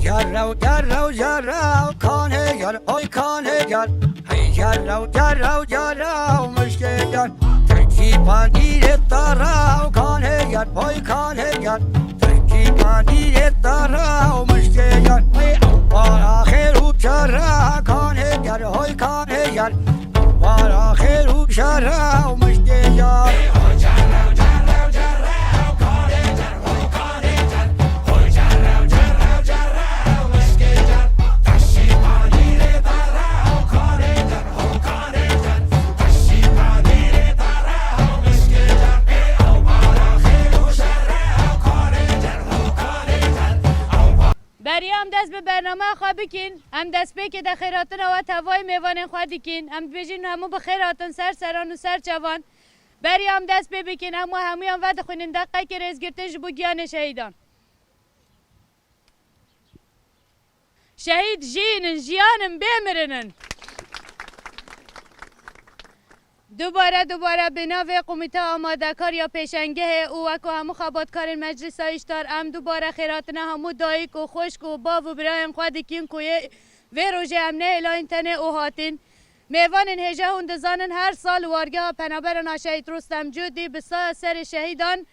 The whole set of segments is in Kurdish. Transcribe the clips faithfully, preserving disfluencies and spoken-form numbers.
Gerrew, gerrew, gerrew, kanê ger, hoy kanê ger. Hey gerrew, gerrew, gerrew, mişkê ger. Trekî panîrê terew, kanê ger, hoy kanê ger. Trekî panîrê terew, mişkê ger. Hey ew para xêr û kere, kanê ger, hoy kanê ger. Ew para xêr û kere, mişkê ger. Beriya em dest bi bernameya xwe bikin, em destpêkê de xêratina we tevayî mêvanên xwe dikin. Em dibêjin hemû bi xêr hatin ser seran û ser çavan. Beriya em dest pê bikin, em we hemûyan vedixwînin deqekê rêzgirtin ji bo giyanê şehîdan. Şehîd jîn in, jiyan in, bê mirin in. Dubare, dubare bi navê Komîteya Amadekar ya Pêşengehê û weko hemû xebatkarên Meclisa Îştar, em dubare xêratina hemû dayik û xwişk û bav û birayên xwe dikin ku yê vê rojê em nehêlayîn tenê û hatin. Mêvanên hêja hûn dizanin her sal wargeha penaberana Şehîd Rostem Cûdî bi saya serê şehîdan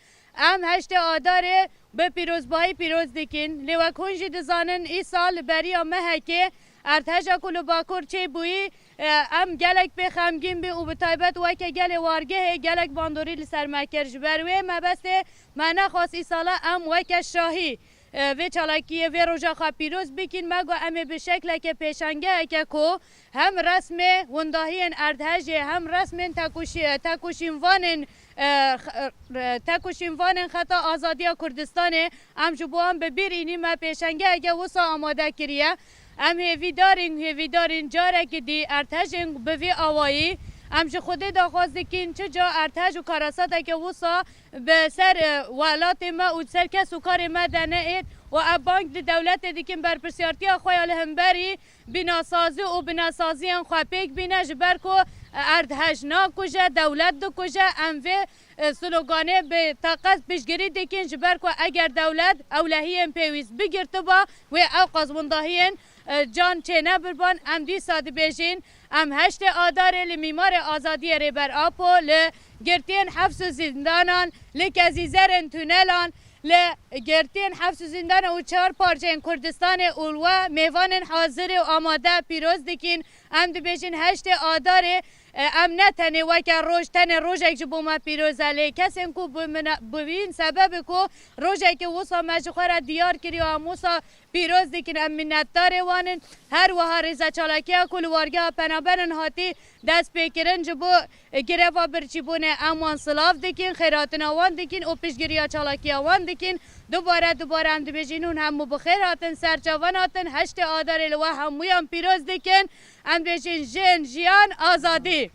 em heştê Adarê bi pîrozbahî pîroz dikin. Lê wek hûn jî dizanin îsal beriya mehekê erdheja ku li Bakur çêbûyî, e, em gelek pê xemgîn bin û bi taybet weke gelê wargehê gelek bandorî li ser me kir. Ji ber wê mebestê me nexwast îsala em weke şahî e, vê çalakiyê, vê roja xwe pîroz bikin. Me got em ê bi şekleke pêşangeheke ku hem resmê windahiyên erdhejê, hem resmên tekoşî-, tekoşînvanên, e, x-, e, tekoşînvanên Xeta Azadiya Kurdistanê, em ji bo wan bi bîr înî me pêşangeheke wisa amade kiriye. Em hêvîdar in, hêvîdar in carekî dî erdhejên bi vî awayî. Em ji Xwedê daxwaz dikin, çi ca erdhej û karasateke wisa bi ser, e, welatê me û ser kes û karê me de neêt û ev bang di dewletê dikin berpirsiyartiya xwe ya li hemberî bînasazî û binesaziyên xwe pêk bîne, ji ber ku erdhej nakuje, dewlet dikuje. Em vê, e, sloganê bi taqet piştgirî dikin, ji ber ku eger dewlet ewlehiyên pêwîst bigirtiba, wê ewqas windahiyên, e, can çênebirban. Em dîsa dibêjin, Em heştê Adarê li Mîmarê Azadiyê Rêber Apo, li girtiyên hefs û zîndanan, li kezîzerên tunelan, li girtiyên hefs û zîndanan û çar parçeyên Kurdistanê û li we mêvanên hazirê û amade pîroz dikin. Em dibêjin heştê Adarê, e, em ne tenê weke roj, tenê rojek ji bo me pîroz e, lê kesên ku bi mina-, bi vîn sebebê ku rojekê wisa me ji xwe re diyar kiriye, em wisa pîroz dikin, em minnetdarê wan in. Her wiha rêzechalakiya ku li wargeha penaberan hatî destpêkirin ji bo greva birçîbûnê, em wan silav dikin, xêrhatina wan dikin û piştgiriya çalakiya wan dikin. Dubare dubare em dibêjin hûn hemû bi xêr hatin, ser çavan hatin, heştê Adarê li we hemûyan pîroz dikin. Em dibêjin jin, jiyan, azadî.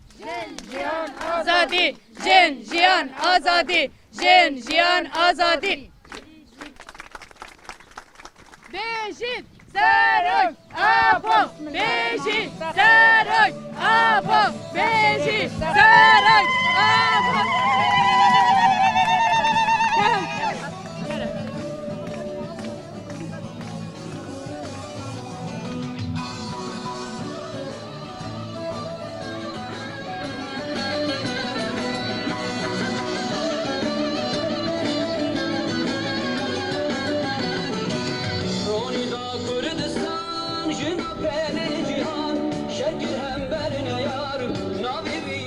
Azadî, jin, jiyan, azadî. Jin, jiyan, azadî. Bêjin, serok, apo. Bêjin, serok, apo. Bêjin, serok, apo. Ronî da Kurdistan, jina pelê cîhan, şer kir hember neyar, navê wî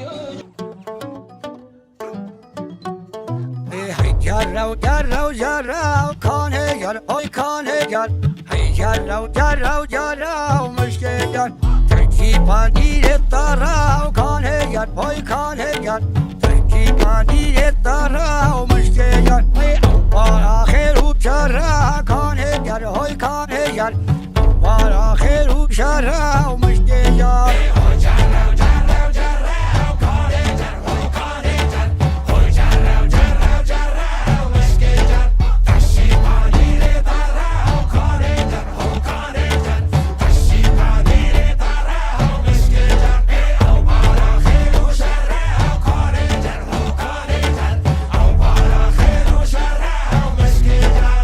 Hey, hey, gerrew, gerrew, gerrew, kanê ger, hoy kanê ger. Hey, gerrew, gerrew, gerrew, mişkê ger. Trekî panîrê terew, kanê ger, hoy kanê ger. Trekî panîrê terew, mişkê ger. Hey, ew para xêr û kere, kanê ger, hoy kanê ger. Ew para xêr û kere, mişkê ger.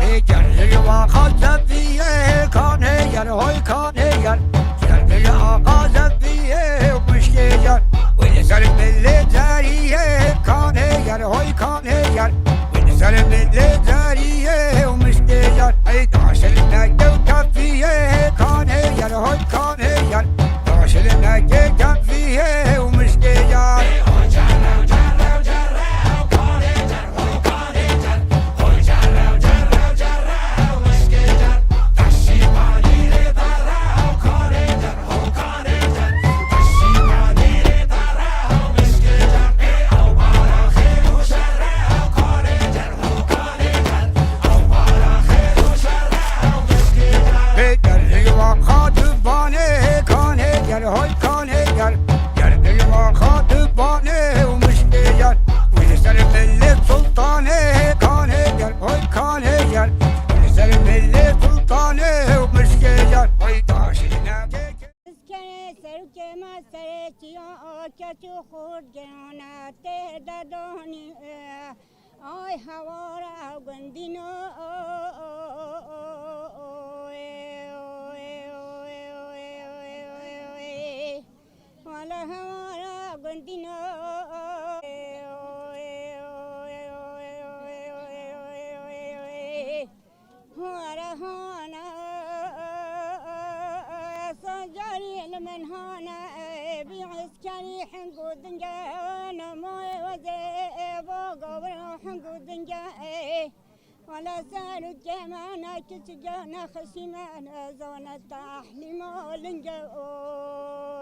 Ê ger li wa xaçe bîye, kanê Tu xurt girona tê de donî, ay hewara gundîno. Wala hewara gundîno. Wara hana, sacarî li min hana, bî eskerî hing û dinge, nemoyê wezê, bo gavir hing û dinge. Wala ser û kemana kiçike nexişîme, nezane tahlîma linge o.